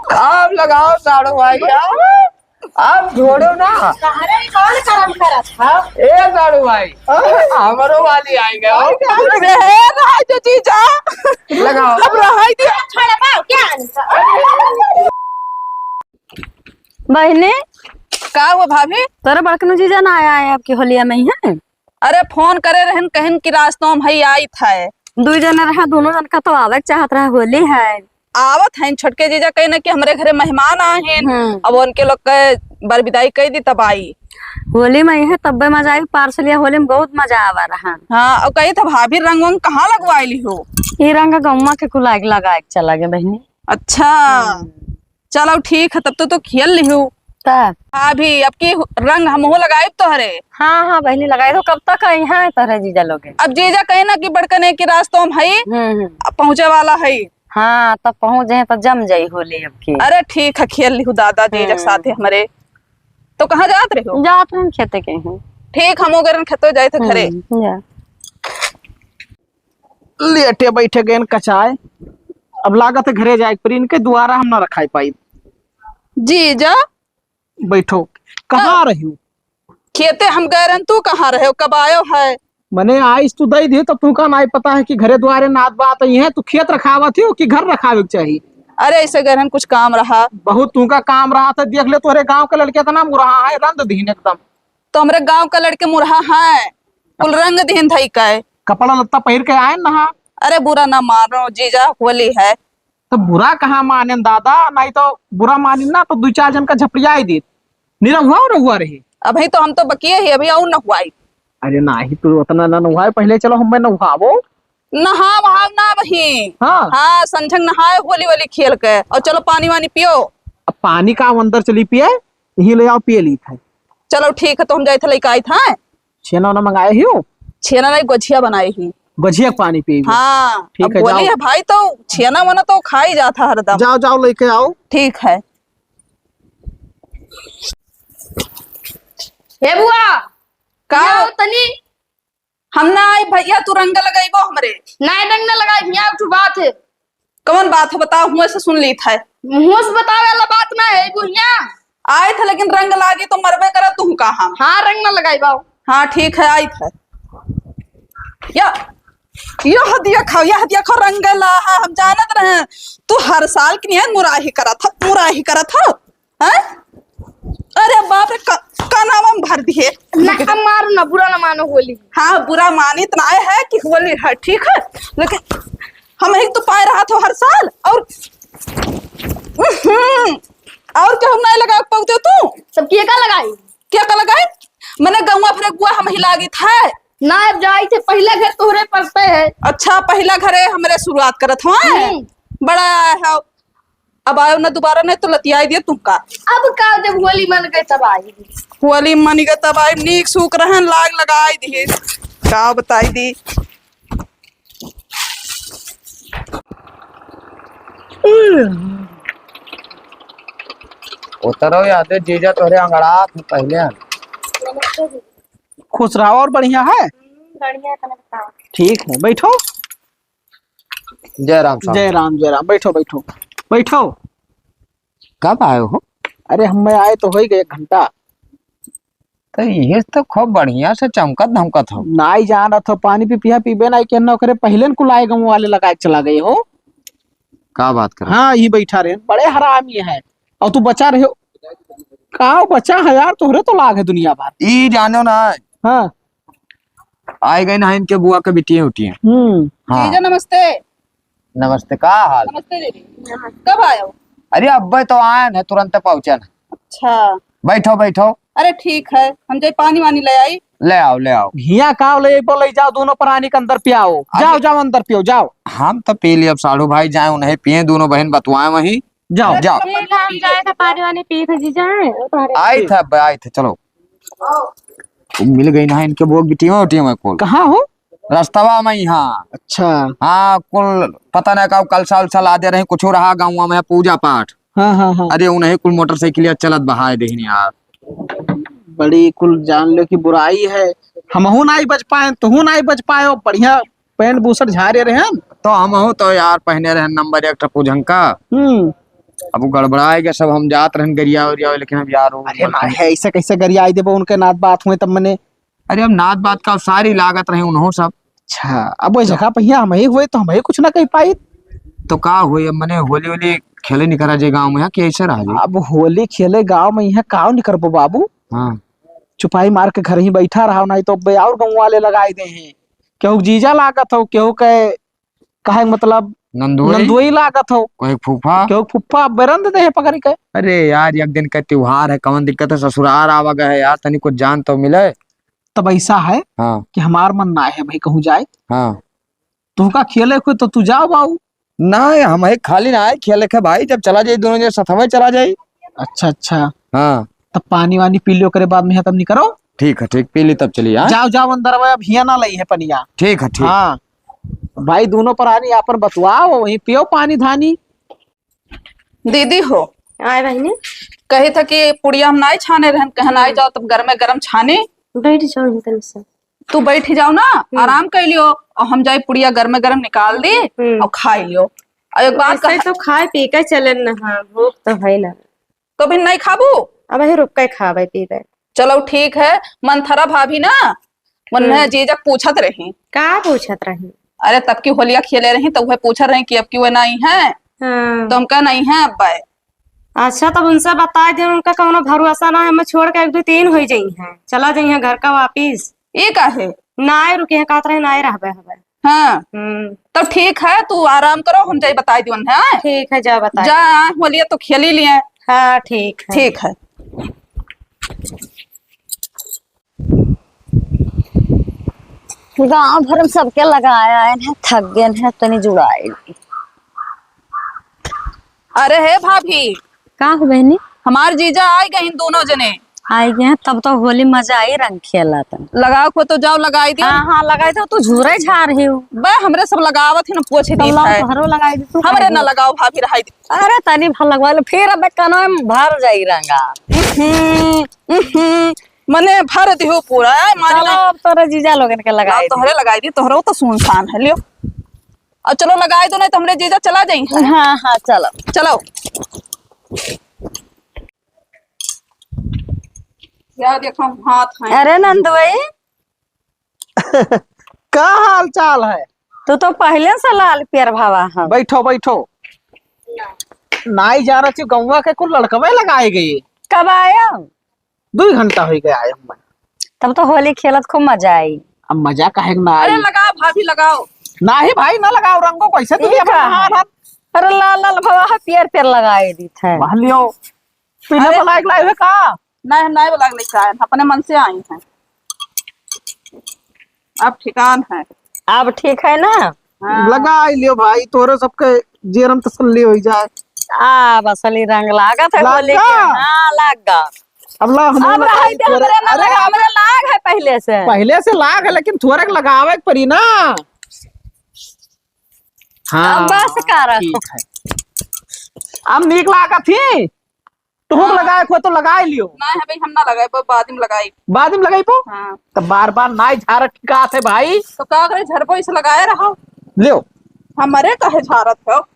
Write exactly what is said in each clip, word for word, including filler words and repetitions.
अब लगाओ साढ़ू भाई, अब, अब छोड़ो ना। अरे, कौन करम करत है? ए साढ़ू भाई, हमरो वाली आई गयो। अरे, रहे जो जीजा। लगाओ। अब रहे दिया। छोड़बा, क्या? बहिनी, का हुआ भाभी? तोरे बड़कनू जीजा ना आया है आपकी होलिया में ही है? अरे, फोन करे रहन, कहन कि रास्तों में हई आइत है। दुई जने रहा, दोनों जन का तो आवे के चाहत रहा, होली है। आवत हैं, छोटके जीजा कहे ना कि हमरे घरे मेहमान आए हैं, हम्म। अब उनके लोग के बरबिदाई कई दी तब आई। होली में यह तब्बे मजा आई, पार्सलिया होली में बहुत मजा आवा रहा। हाँ, और कही था भाभी रंग वंग कहाँ लगवाई ली हो? ये रंग गौवा के कुलाग लगा के चला गए बहिनी। अच्छा। हम्म। चलो ठीक है, तब तो, तो खेल लिहू। का? भाभी, अब की रंग हमहू लगाइब तोहरे। हाँ, हाँ, बहिनी, लगाई दो। कब तक आई हैं तोहरे जीजा लोग? अब जीजा कहे ना कि बड़कने की रास्तों में हई, हम्म, हम्म। अब पहुँचे वाला हई। हाँ, तब पहुँच जाए तो जम जाई होली अब की। अरे ठीक है, खेल लिहू दादा जीजा के हम्म। साथे हमरे। तो कहाँ जात रहो? जात रहन खेते के हूँ। ठीक, हमहू गरन खेतो जाए थे घरे। हम्म, जा। लेटे बैठे गएन कचाए। अब लागत है घरे जाए के परी, इनके दुआरा हम ना रखाई पाई। जीजा। बैठो। कहाँ रही हो? खेते हम गए रहन, तू कहाँ रहे हो? कब आयो है? मने आइस तू दई दे, तब तू का नाई पता है कि घरे दुआरे नात बात आई है, तू खेत रखावत हो कि घर रखावे के चाही? अरे ऐसे गए रहन कुछ काम रहा। बहुत तू का काम रहा था, देख ले तोहरे गांव के लड़के इतना मुरहा है, रंद दीन एकदम। तो हमरे गांव का लड़के मुरहा हैं, कुल रंग दीन धई के। कपड़ा लत्ता पहिर के आए नहा। अरे बुरा ना मानो जीजा, होली है। तो बुरा कहाँ मानेन दादा, नहीं तो बुरा मानिन ना तो दुई चार जन का झपड़ियाई देत। निरहुआ रहुआ रही। अबही तो हम तो बकिए ही, अभी और नहुआई। अरे नाही, तू उतना ना नहुआए, पहले चलो हमें नहुआवो। नहा वहाव ना अबही। हाँ। हाँ, संझंग नहाए होली वोली खेल के, और चलो पानी वानी पियो। अब पानी का हम अंदर चली पिए, यहीं ले आओ पिए ली था। चलो ठीक है, तो हम जाए थे लेके आई था। छेना ओना मंगाए ही हो? छेना नहीं, गोझिया बनाए ही। गोझिया के पानी पीबो। हाँ, ठीक अब है, बोली जाओ। है भाई, तो छेना वना तो खा ही जाता हरदम। जाओ, जाओ, लेके आओ। ठीक है। ए बुआ, का? आओ तनी। हम ना आई भैया, तू रंग लगाइबो हमरे। नहीं, रंग ना लगाई भैया, एक ठो बात है। कौन बात है बताओ, मुँह से सुन ली था। मुँह से बतावे वाला बात ना है, बुढ़िया। आए थे लेकिन रंग लागे तो मरबे करत तू का हम। हाँ, रंग ना लगाई बाऊ। हाँ, ठीक है, आई थे। या, यह दिया खाओ, यह दिया खाओ, रंग ला, हाँ, हम जानत रहे। तू हर साल की नहीं मुराही करत ह, मुराही करत ह। हैं? अरे बाप रे, का, का नाम हम भर दिए? ना, अब मारो ना, बुरा ना मानो होली। हाँ, बुरा मानित ना है कि होली है, ठीक है, लेकिन हम ही तो पाए रहा था हर साल, और, हम्म, और क्या हम नहीं लगा पाते तू? सब के का लगाई? के का लगाई? मने गौवा भरे गुआ हम ही लागित है। ना, अब जाई थे, पहले घर तोहरे पड़ते है। अच्छा, पहला घरे हमरे शुरुआत करत हो, हैं? हम्म। बड़ा है। अब आयो ना दोबारा, नहीं तो लतियाई दिया तुमका। अब का, जब होली मन गए तब आई। होली मन गए तब आई, नीक सूख रहन, लाग लगाई दिए। का बताई दी। उतरो यादे जीजा, तोहरे अंगड़ात है पहले। खुश रहो, और बढ़िया है? बढ़िया है, कनक साहब। ठीक है, बैठो। जय राम साहब। जय राम, जय राम। बैठो, बैठो, बैठो। कब आयो हो? अरे, हम मैं आए तो हो ही गए एक घंटा। तो ये तो खूब बढ़िया से चमकत धमकत हो। नाई जानत हो, पानी पी पिया पीबे नाई के, ओकरे पहले न कुलाए गाँव वाले लगाए के चला गए हो। का बात कर? हाँ, यही बैठा रहे, बड़े हरामी है। और तू बचा रहे हो, का बचा है यार, तोहरे तो लाग है दुनिया भर। ई जानो ना। हाँ। आए गए ना इनके बुआ के बिटिया उटिया। हम्म। हाँ। जीजा नमस्ते। नमस्ते, का हाल? नमस्ते दीदी। कब आयो? अरे अब्बे तो आए हैं, तुरंत पहुँचे हैं। अच्छा। बैठो, बैठो। अरे ठीक है, हम जाए पानी वानी ले आई। ले आओ, ले आओ। हिया का ले, ले जाओ, दोनों प्राणी के अंदर पियाओ। अरे जाओ, जाओ अंदर पियो, जाओ। हम तो पी लिए, अब साढ़ू भाई जाए, उन्हें पिए, दोनों बहन बतुआए वहीं। जाओ। जाओ। ठीक है, हम जाए थे पानी वानी पी थे जीजा। आई थे, अब आई थे, चलो। मिल गई ना इनके वो बिटिया उटिया में कुल। कहाँ हो? रस्तवा में यहाँ। अच्छा। हाँ, कुल पता नहीं का कलसा उलसा ला दे रहे, कुछ रहा गाँव में पूजा पाठ। हाँ, हाँ, हाँ। अरे उन्हें कुल मोटरसाइकिल चलत बहाए देहिन यार। बड़ी कुल जान लो कि बुराई है। हमहू नाई बच पाए, तुहू नाई बच पाए, बढ़िया पैंट बुसट झारे रहन। तो हमहू तो यार पहने रहन नंबर एक टप्पू झंका। हम्म। अब वो गड़बड़ाए गए सब, हम जात रहन गरिया उरिया, लेकिन अब यार वो अरे मारे, ऐसे कैसे गरियाई देबो, उनके नात बात हुए तब मने। अरे अब नात बात का सारी लागत रहे उन्हों सब। अच्छा, अब वही जगह पहिया हम ही हुए तो हम ही कुछ ना कह पाई। तो का हुए, अब मने होली वोली खेले निकरा जे गाँव में, यहाँ कि ऐसे रह जाए? अब होली खेले गाँव में यहाँ काव निकरबो बाबू? हाँ। चुपाई मार के घर ही बैठा रहा, नहीं तो अब और गाँव वाले लगाए दे हैं। केहू जीजा लागत हो, केहू के कहे मतलब नंदोई? नंदोई लागत हो। कोई फूफा? केहू फूफा बेरंद दे है पकड़ के। अरे यार, एक दिन का त्योहार है, कौन दिक्कत है, ससुराल आवा गए है यार, तनी कुछ जान तो मिले। तब ऐसा है हाँ। कि हमार मन ना है भाई कहूँ जाए। हाँ। तू का खेले को तो तू जाओ बाऊ। ना, हम है खाली ना आए खेले के भाई, जब चला जाए दोनों जने साथ में चला जाए। अच्छा, अच्छा। हाँ। तब पानी वानी पी लियो, करे बाद में तब निकरो। ठीक है, ठीक, पी ली तब चली, हाँ? जाओ, जाओ अंदर, अब हिया ना लई है पनिया। ठीक है, ठीक। हाँ। भाई दोनों प्राणी आपन बतुआओ, वहीं पियो पानी धानी। दीदी हो। आए बहिनी। कहे था कि पुड़िया हम नाई छाने रहन, कहन आई हम्म। जाओ तब गरमे गरम छाने। बैठ जाओ यहीं तनी से। तू बैठ जाओ ना, हम्म। आराम कर लियो और हम जाए पुड़िया गरमे गरम निकाल दी हम्म। और खा लियो। और एक बात ऐसे कह तो खाए पी के चले न, हाँ, भूख तो है ना। तो अभी नहीं खाबू? अब ही रुक के खाबे पीबे। चलो ठीक है, मंथरा भाभी ना, उन्हें हम्म। जीजक पूछत रही। का पूछत रही? अरे तब की होलिया खेले रही तो वह पूछत रही कि अब की वह नहीं है। हाँ। तो हम कहा नहीं है अब। अच्छा, तब उनसे बताए दे, उनका कौनो भरोसा ना है, हमें छोड़ के एक दो तीन हो जाई हैं, चला जाई हैं घर का वापिस। ये का है? नाय रुके हैं, कहत रहे नाय रहबे हबे। हाँ। हम्म। तो ठीक है, तू आराम करो, हम जाई बताई दियो उन्हें, हाँ? ठीक है, जा बताई जा, दियो। हाँ, होलिया तो खेली लिए। हाँ, ठीक है। ठीक है। गांव भर में सबके लगाया है ना, थक गए हैं, तनी जुड़ाई। अरे हे भाभी। का हो बहनी? हमार जीजा आइ गए हैं दोनों जने। आइ गए हैं, तब तो होली मजा आई रंग खेला तन। लगाओ को तो जाओ लगाई दियो। हाँ, हाँ, लगाई तो तू झूरे झार ही हो। बे हमरे सब लगावत ही ना, पोछ दी तब लाओ है। तोहरो लगाई दी, तू हमरे खाई ना दे। लगाओ भाभी, रहाई दी। अरे तनी भर लगवा लो, फिर अब कनवे में भर जाई रंगा। उहुं, उहुं, मने भर दिहो पूरा, आय मारे चलो, नहीं। अब तोरे जीजा लोगन के लगाई लाओ, दी। तोहरे लगाई दी, तोहरो तो सुनसान है, लियो। अब चलो लगाई दो, नहीं तो हमरे जीजा चला जाई हैं। हाँ, हाँ, चलो। चलो। यार, देखो, हाथ है। अरे नंदुई। का हाल चाल है? तू तो पहिले से लाल पियर भवा है। बैठो, बैठो। नाई जाना चाहिए, गौवा के कुल लड़कवे लगाए गए। कब आया? दुई घंटा होइ गया आए हुए। तब तो होली खेलत खूब मजा आई। अब मजा काहे के ना अरे आई? लगाओ भाभी, लगाओ। नाही भाई, ना लगाओ, रंगो कैसे तू ई अपना का हाथ है? हाथ। अरे लाल लाल भवा है, पियर पियर लगाए दी थे। वह लियो। पीने अरे। बुलाए के लाए हुए का? नहीं, हम नहीं बुलाए के लेके आए हैं, अपने मन से आई हैं। अब ठिकान है। अब ठीक है ना? हाँ। लगाई लियो भाई, तोरे सबके जेरम तसल्ली होइ जाए। आ, बसली रंग लागत है होली के। लागा? हाँ, लागा। अब ला, हम अब लगाई रहाई दे, तोरे। हमरे ना अरे, लगा, अब हमरे लाग है पहिले से। पहिले से लाग है, लेकिन थोड़े लगावे के पड़ी ना। हाँ, अब बस कर। ठीक है। अब नीक लागत ही। तुहूँ हाँ। लगाए को तो लगाए लियो। ना है भाई, हम ना लगाए, ब-, बाद में लगाई। बाद में लगाई पो? हाँ। तो बार बार नाई झारा ठिकात है भाई। तो का करे, झरबो इसे लगाए रहो। लियो। हमरे काहे झारत हो?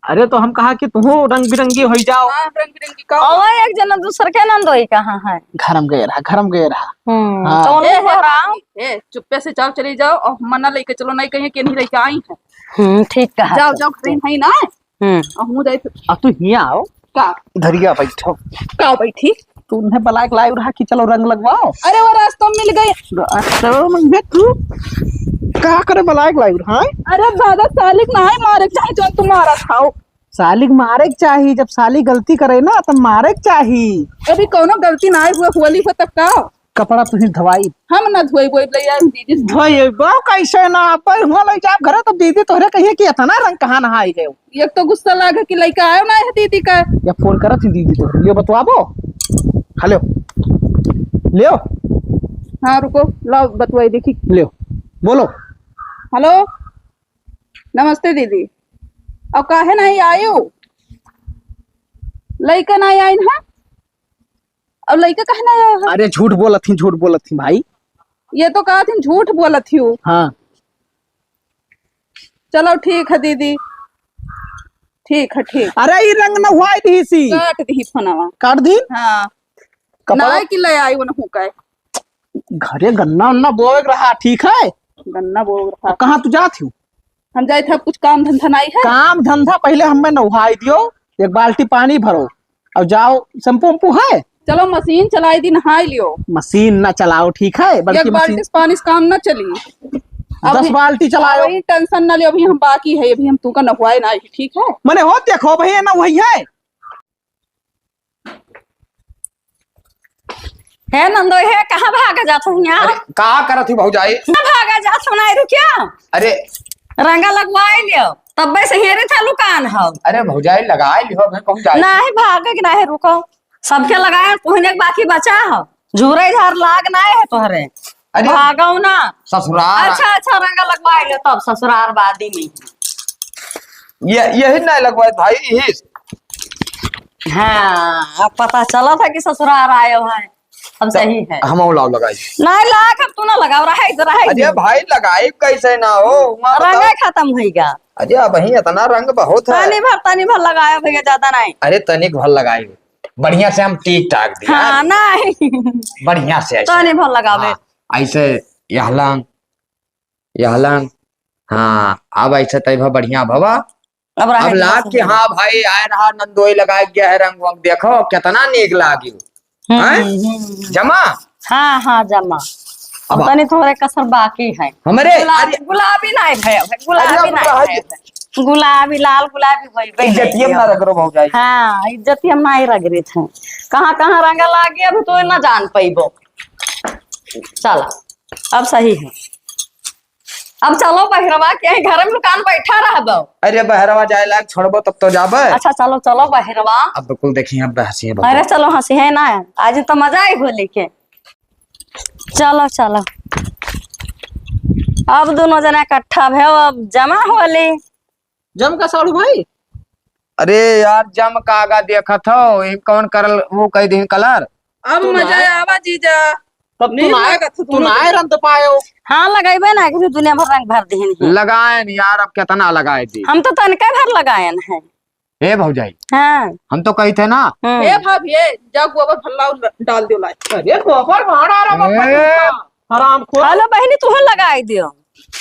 अरे तो हम कहा कि तुहूँ रंग बिरंगी होइ जाओ। हाँ, रंग बिरंगी का? और एक जना दूसर के नंदोई कहाँ है? घर में गए रहा, घर में गए रहा। हम्म, हाँ। तो ए, उन्हें ए, बोलाओ। ए, चुप्पे से जाओ, चली जाओ और मना लेके चलो, नहीं कहिए कि नहीं लेके आई है। हम्म, ठीक कहा जाओ, तो। जाओ, घर में है ना। हम्म। अहूँ जाई तो। अब तू हियाँ आओ। का? धरिया बैठो। का बैठी? तू उन्हें बुलाए के लाए रहा कि चलो रंग लगवाओ। अरे वो रास्ता में मिल गई। रास्ता में मिल तू? का करे बुलाए के लाए रहा? अरे दादा, सालिक ना है मारे के चाहे, जौन तू मारा खाओ। सालिक मारे के चाही, जब साली गलती करे ना तब मारे के चाही। अभी कौनो गलती ना हुआ, होली हो तब का? कपड़ा तुही धोवाई। हम ना धोई बोई ले यार दीदी। धोई बो कैसे ना, अब हुआ ले जाब घरे तो दीदी तोहरे कहिए कि इतना रंग कहाँ नहाई गयो। एक तो गुस्सा लागे कि लइका आयो ना है दीदी का। या फोन करत ही दीदी तोहरे, लियो बतवाबो। हेलो। लियो। हाँ रुको, लाओ बतवाई देखी। लियो। बोलो। हेलो। नमस्ते दीदी। अब काहे नहीं आयो? लइका नहीं आइन है? अब लइका काहे ना आया है? अरे झूठ बोलत ही, झूठ बोलत ही भाई। ये तो कहा थी झूठ बोलत ही हो। हाँ। चलो ठीक है दीदी। ठीक है, ठीक। अरे, ई रंग नहुआई दिहिसी। काट दिही फोनवा। काट दी? हाँ। कपड़ा नाई कि ले आई, वो नहू का है। घरे गन्ना उन्ना बोवे के रहा, ठीक है? गन्ना बोवे के रहा। कहाँ तू जात हूँ? हम जाइत है, कुछ काम धंधा नाई है। काम धंधा पहिले हमें नहुआई दियो, एक बाल्टी पानी भरो और जाओ। शैम्पू वैम्पू है? चलो मशीन चलाई दी, नहाई लियो। मशीन ना चलाओ, ठीक है? बल्कि एक बाल्टी मशीन से पानी से काम ना चली। अब दस ही बाल्टी चलाओ। अभी टेंशन ना लियो, अभी हम बाकी है, अभी हम तू का नहुआए ना, ठीक है? मने हो देखो भैया ना वही है। हे नंदोई, हे कहाँ भागा जात हो यहाँ? अरे, का करत ही भौजाई? कहाँ भागा जात हो, नाई रुकिया? अरे। रंगा लगवाई लियो, तब्बे से हेरे था लुकान हो। अरे भौजाई, लगाई लियो, मैं कहूँ जाई। नाई भागे के नाई रुको, सबके लगाए, कोहने के बाकी बचा हो। झूरे झार लाग नाई है तोहरे। अरे। भागो ना। ससुराल। अच्छा, अच्छा, रंगा लगवाई लियो तब ससुराल बादी में। ये, यही नाई लगवाई भाई, यही। हाँ, अब पता चला था कि ससुराल आयो है। अब त सही है। हम लाव लगाई। नाई लाग, अब तू ना लगाओ, रहे दे, रहे अरे दे। भाई, लगाई कैसे ना हो, वहाँ रंगा बताओ। खत्म होइगा। अरे अब वहीं इतना रंग बहुत है। तनी भर, तनी भर लगायो भैया, ज्यादा नाई। अरे तनिक भर लगाई, बढ़िया से हम टीक टाक दिया। हाँ, नाई। बढ़िया से ऐसे। तनी भर लगावे। हाँ, ऐसे यहलंग, यहलंग। हाँ, अब ऐसे तय भा बढ़िया भवा। अब रहे अब दे, लाग बस के, हो गया। हाँ भाई, आए रहा नंदोई लगाए गया है रंग वंग, देखो कितना नीक लागी। हम्म, हैं? हम्म, हम्म। जमा? हाँ, हाँ, जमा। अब अब तनी थोड़े कसर बाकी है। हमरे, गुलाब-, अरे, गुलाबी नाई भय, गुलाबी अरे, नाई अब भय। गुलाबी, लाल गुलाबी भय, भय इज्जतिया नहीं ना रगड़ो भौजाई। हाँ, इज्जतिया नाई रगड़ित है। कहाँ, कहाँ रंगा लागे, अभी तो ना जान पइबो। चल, अब सही है। अब चलो बहिरवा के, यहीं घर में लुकान बैठा रहबो। अरे बहिरवा जाए लायक छोड़बो तब तो जाबे। अच्छा चलो, चलो बहिरवा। अब बिल्कुल देखी, अब हंसी है अरे बहुत। चलो हंसी है ना, आज तो मजा आई होली के। चलो, चलो। अब दोनों जना इकट्ठा भयो, अब जमा होली। जम का साड़ू भाई? अरे यार, जम का आगा देखत हो, ई कौन करल, वो कह दीन कलर। अब तू मजा ना आवा जीजा। तब तू नीक ना, लागत है तू दोनों ना जने। रंग पायो। हाँ, लगइबे ना, कि दुनिया भर रंग भर दीन है। लगाएन यार, अब कितना लगाए दी। हम तो तनके भर लगाएन है। ए भौजाई। हाँ। हम तो कही थे ना। हम्म। ए भाभी, ए, जा गोबर भल्ला डाल दियो लाई। अरे गोबर मारा रे बाबा, ए। हरामखोर। हेलो बहिनी, तू लगाई दियो।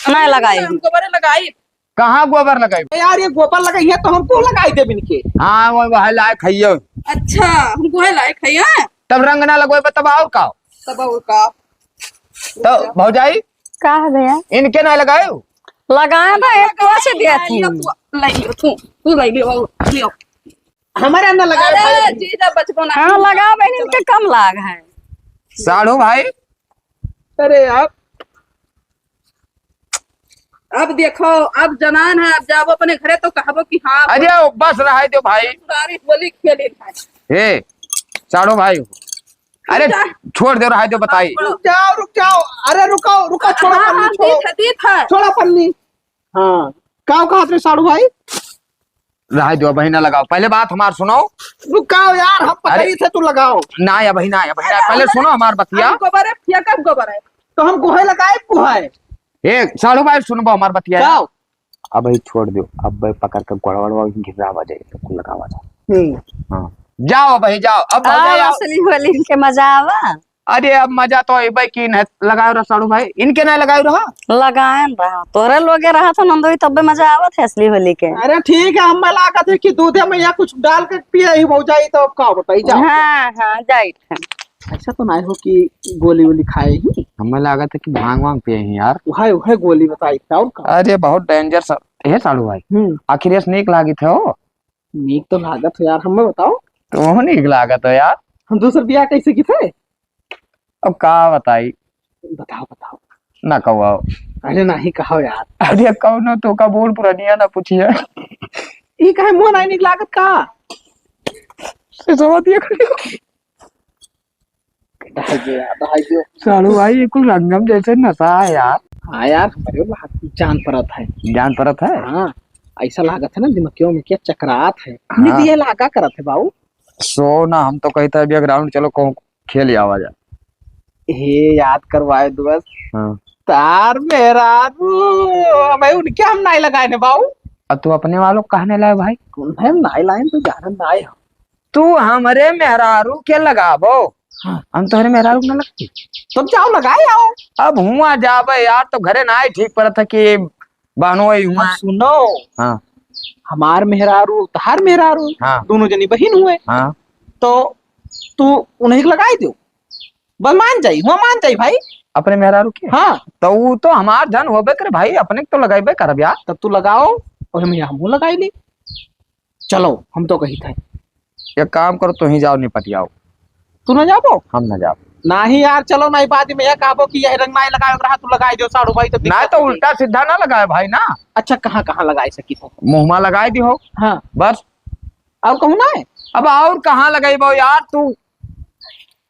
ना लगाई। हम गोबर लगाई। कहाँ गोबर लगाई? ए यार, ये गोबर लगाई है तो हमको लगाई दे बिन के। हाँ, वो, वो है लायक है यो। अच्छा, हमको है लायक है, हाँ? तब रंग ना लगवाए, तब और का? तब और का? तो भौजाई, का है भैया? इनके ना लगायो? लगाए बा, एक तो से दिया थी। तू ले लियो, तू, तू ले लियो, लियो। हमारे अंदर लगाए अरे, भाई। जीजा बचपन हाँ, लगा बहन, इनके कम लाग है। साढ़ू भाई। अरे यार। अब देखो, अब जनान है, अब जाबो अपने घरे तो कहबो कि हाँ, अरे, बस रहे दो भाई। ससुरारी होली खेले भाई। हे, साढ़ू भाई। अरे, जा। छोड़ दे, रहा दो, बताई। रुक जाओ, रुक जाओ। अरे, रुको, रुको, छोड़ो हाँ, पन्नी, हाँ, छोड़ो। तीत है, तीत है। छोड़ो पन्नी। हाँ, का कहत रहे साढ़ू भाई? रहा दो, अबही ना लगाओ, पहले बात हमार सुनो। रुक जाओ यार, हम अरे। पकड़ी थे, तू लगाओ। ना, अबही ना, अबही ना, अरे, पहले अरे। सुनो हमार बतिया। हम गोबर है, फेंकब गोबर है। तो हम गोहे लगाए, गोहे। ए, साढ़ू भाई, सुनबो हमार बतिया। जाओ। अबही छोड़ दो, अब पकड़ के गोड़वा वोड़वा घिसावा जाए, तो कुल लगावा जाए। हम्म। हाँ, जाओ अबही जाओ, अब आ, भौजाई आओ। असली होली के मजा आवा। अरे अब मजा तो अइबे की नहीं, लगायो रहा साढ़ू भाई, इनके नहीं लगायो रहा। लगायन रहा, तोरे लोगे रहा तो नंदोई तब्बे मजा आवत है असली होली के। अरे ठीक है, हमें लागत है कि दूधे में या कुछ डाल के पिए ही भौजाई, तो अब का बताई जाओ। हाँ, हाँ, जाइत है। ऐसा तो नहीं हो कि गोली वोली खाए ही। हमें लागत है कि भांग वांग पिए ही यार। वही, वही गोली बताई था और का। अरे बहुत danger सब है साढ़ू भाई। हम्म। आखिर ऐसे नीक लागित है हो। नीक तो लागत हो यार, हमें बताओ। तो नीक लागत हो यार। हम दूसर बियाह कैसे की थे? अब का बताई? बताओ, बताओ। ना कहो। अरे नहीं कहो यार। अरे कौनो तो का बूढ़ पुरानिया ना पूछिए। ई काहे मुंह नहीं निकलागत का? से समझ दिया करियो। दहाई दे यार, दहाई दे। साढ़ू भाई, ये कुल रंगम जैसे नशा है यार। हाँ यार, हमारे बात जान परत है। जान परत है? हाँ, ऐसा लागत है ना, दिमाग क्यों में क्या चकरात है। हाँ। नित ये लागा करत है बाबू। सो ना, हम तो कहता है, अभी ground चलो, कहूँ खेल आवा जा। हे याद करवाए दोस्त। हाँ। तार मेरा रू, भाई उनके हम नहीं लगाए ने बाऊ। अब तू अपने वालों को कहने लाए भाई? कौन है? नाई लाइन तो जानन नाई हो। तू हमरे मेहरारू के लगाबो? हाँ। हम तोहरे मेहरारू के ना लगती। तब जाओ लगाए आओ। अब हुआ जाबे यार, तो घरे ना ही ठीक पड़त है कि बहनो है हुआ। अब सुनो। हाँ। हमार मेहरारू, तहार मेहरारू, हाँ। दोनों जनी बहिन हुए। हाँ। तो तू उन्हीं के लगाई दो, बस मान जाई, हुआ मान जाई भाई। अपने मेहरारू के? हाँ। तो ऊ तो हमार धन होबे करे भाई, अपने के तो लगाइबे करब यार। तब तू लगाओ और हम यहाँ मुँह लगाई ली। चलो, हम तो कही थे। एक काम करो, तू ही जाओ, निपट आओ। तू ना जाबो? हम ना जाबो। नाही यार, चलो ना, ई बाद में यह कहबो कि यह रंग नाई लगाए रहा, तू लगाए दियो साड़ू भाई, तो ना, दिक्कत तो होगी। उल्टा सीधा ना लगाए भाई ना। अच्छा, कहाँ, कहाँ लगाए सकी थे? मुँह मा लगाए दी हो। हाँ। बस। और कहूँ ना है? अब और कहाँ लगाइबो यार तू?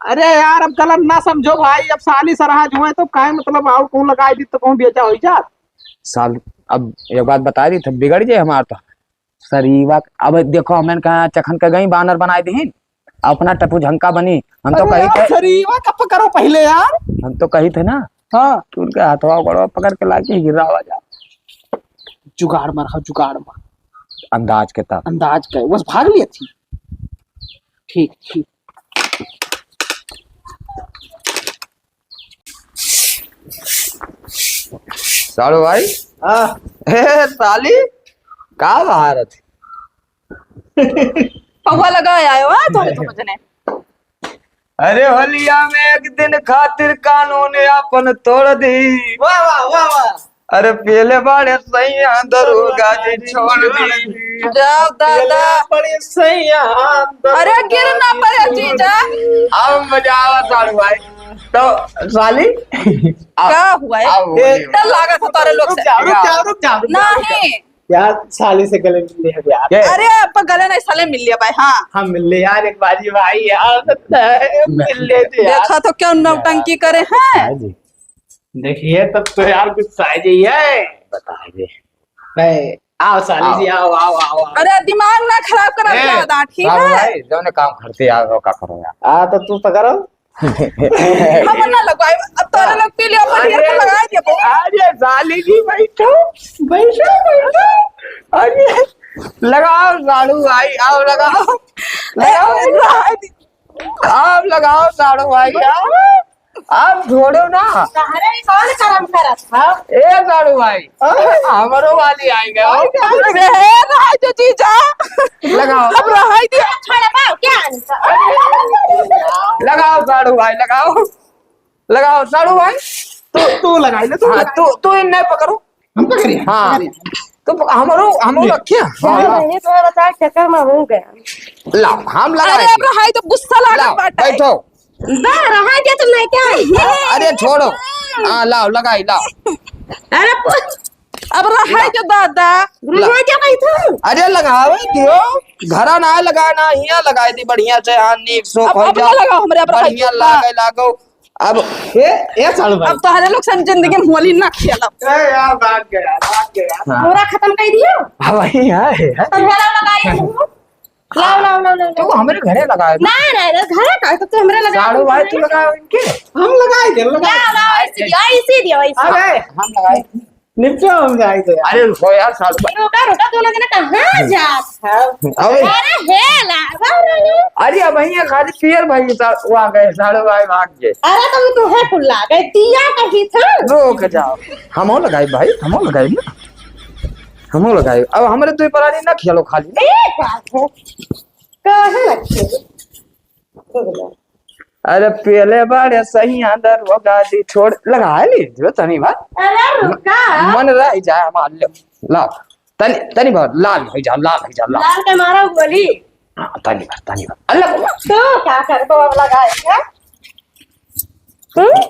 अरे यार, अब गलत ना समझो भाई, अब साली सरहा जो है तो काहे मतलब और कहूँ लगाए दी तो कहूँ बेचा हो जात। साल, अब एक बात बता दी तो बिगड़ जाए हमार तो। सरीवा, अब देखो, हमन कहाँ चखन के गई बानर बनाए दीहिन, अपना टपू झंका बनी। हम तो अरे कही यार, थे, सरीवा का पकड़ो पहले यार। हम तो कही थे ना हाँ। कि उनके हथवा गोड़वा पकड़ के लाके गिरावा जा। जुगाड़ मार, हाँ, जुगाड़ मार। अंदाज के तब। अंदाज के, बस भाग लिया थी। ठीक, ठीक। साड़ू भाई। हाँ। ए, साली, का बाहर थी? पौवा लगा आयो, हाँ, तोरे तो मजने। अरे, होलिया में एक दिन खातिर कानून आपन तोड़ दी। वाह, वाह, वाह, वाह। अरे, पियले बाड़े सैया दरोगा जी छोड़ दी। जाओ दादा। पियले बाड़े सैया दरोगा अरे, गिर ना पड़े जी, जीजा। छोड़ दी। अब मजा आवा साड़ू भाई। तो साली, अब, का हुआ है? अब होली तो लागत हो तोरे लोग से। रुक जाओ, रुक जाओ, रुक जाओ, रुक जाओ। नहीं। यार, साली से गले मिल लिया यार। के? अरे, आप गले नहीं, साले मिल लिया भाई, हाँ। हाँ, मिल लिया यार, एक बाजी भाई यार, मिल ले थे यार। देखा तो क्या नौटंकी करे हैं? हाँ जी। देखिए, तब तो यार गुस्सा आ जाइए। बता दे। नहीं, आओ साली जी, आओ। आओ, आओ, आओ, आओ। अरे, दिमाग ना खराब करा ए, ज्यादा, ठीक साहब है? भाई, जौने काम करते यार, वो का करो यार। हाँ, तो तू पकड़ो। हम ना लगवाए, अब तोरे लोग पी लियो, अपन अरे, ढेर को लगा दिया, बहुत। अरे, साली जी, बैठो, बैठो, बैठो। अरे, लगाओ साड़ू भाई, आओ लगाओ। लगाओ, ए, लगाओ। आप लगाओ साड़ू भाई, आओ। आप छोड़ो ना। तहरे कौन करम करत हो? ए साड़ू भाई, हमरो वाली आई गए हो। अरे, रहे जो जीजा। लगाओ। अब रहाई दे। छोड़ पाओ, क्या अंतर? लगाओ साड़ू भाई, लगाओ। लगाओ, साड़ू भाई, तू, तू लगाई ले, तू हाँ, लगाई। तू, तू इन्ने पकड़ो। हम पकड़िए, हाँ। पकड़िए। तो प-, हमरो, हमरो ए, रखिए। हाँ, हाँ। बहनी, तुम्हारा बता चक्कर में हो गया। लाओ, हम लगाए अरे, अब रहाई तो गुस्सा लागत लाओ, बाटे। बैठो। दा, रहाई दे तुम नहीं क्या? अरे, छोड़ो। हाँ, लाओ, लगाई, लाओ। अरे, पु- अब रहाई लाओ। दे दादा। ला। रहाई दे भाई तू। अरे, लगावे दियो। घरा ना लगाए ना, हियाँ लगाए दी बढ़िया से, हाँ, नीक सोख अब, हो अब जा। ना लगाओ हमरे, अब रहाई बढ़िया दे। लागे लागो। अब ए, ए साड़ू भाई। अब तोहरे लोग सन जिंदगी में होली ना खेलब। ए यार, भाग गया, भाग गया। हाँ। पूरा खत्म कर दियो। हाँ, वही है, है। तब हेरा लगाई है। लाओ, लाओ, लाओ, लाओ, तो लाओ। हमरे घरे लगाए ना। ना, ना, ना, घरे का, तो तू हमरे लगा साड़ू भाई, तू लगाओ इनके। हम लगाए दे, लगाए लाओ, दे। लाओ, ऐसे दियो, ऐसे दियो, ऐसे। अरे। हम लगाए। निपटो हम जाए थे। अरे रुको यार, साड़ू भाई। रुका, रुका, दोनों जना कहाँ जात हो? अबे। अरे हे ला, अरे, अरे। अरे अब भैया खाली पियर भाई के साथ वो आ गए, साड़ू भाई भाग गए। अरे तो वो तुम्हें कुल ला गए, दिया कहीं था। रुक जाओ, हमहू लगाई भाई, हमहू लगाई ना, हमहू लगाई। अब हमरे दुई परानी ना खेलो खाली। एक बात है, कहाँ रखे? अरे पहले बार ऐसा ही अंदर वो गाड़ी छोड़ लगा ले जो तनी बार। अरे रुका। मन रह जाए हमार ले। लाओ। तनी, तनी बार लाल हो जा, लाल हो जा, लाल। लाल के मारा गोली। हाँ, तनी बार, तनी बार। अल्लाह बाबा। तो क्या कर दो अब लगाए क्या? हम्म?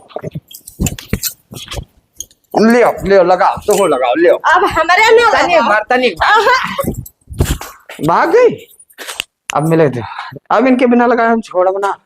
लियो, लियो, लगाओ, तो हो लगाओ, लियो। अब हमारे में तनी लगा। बार, तनी बार। आहा। भाग गई। अब मिले थे। अब इनके बिना लगाए हम छोड़ब ना।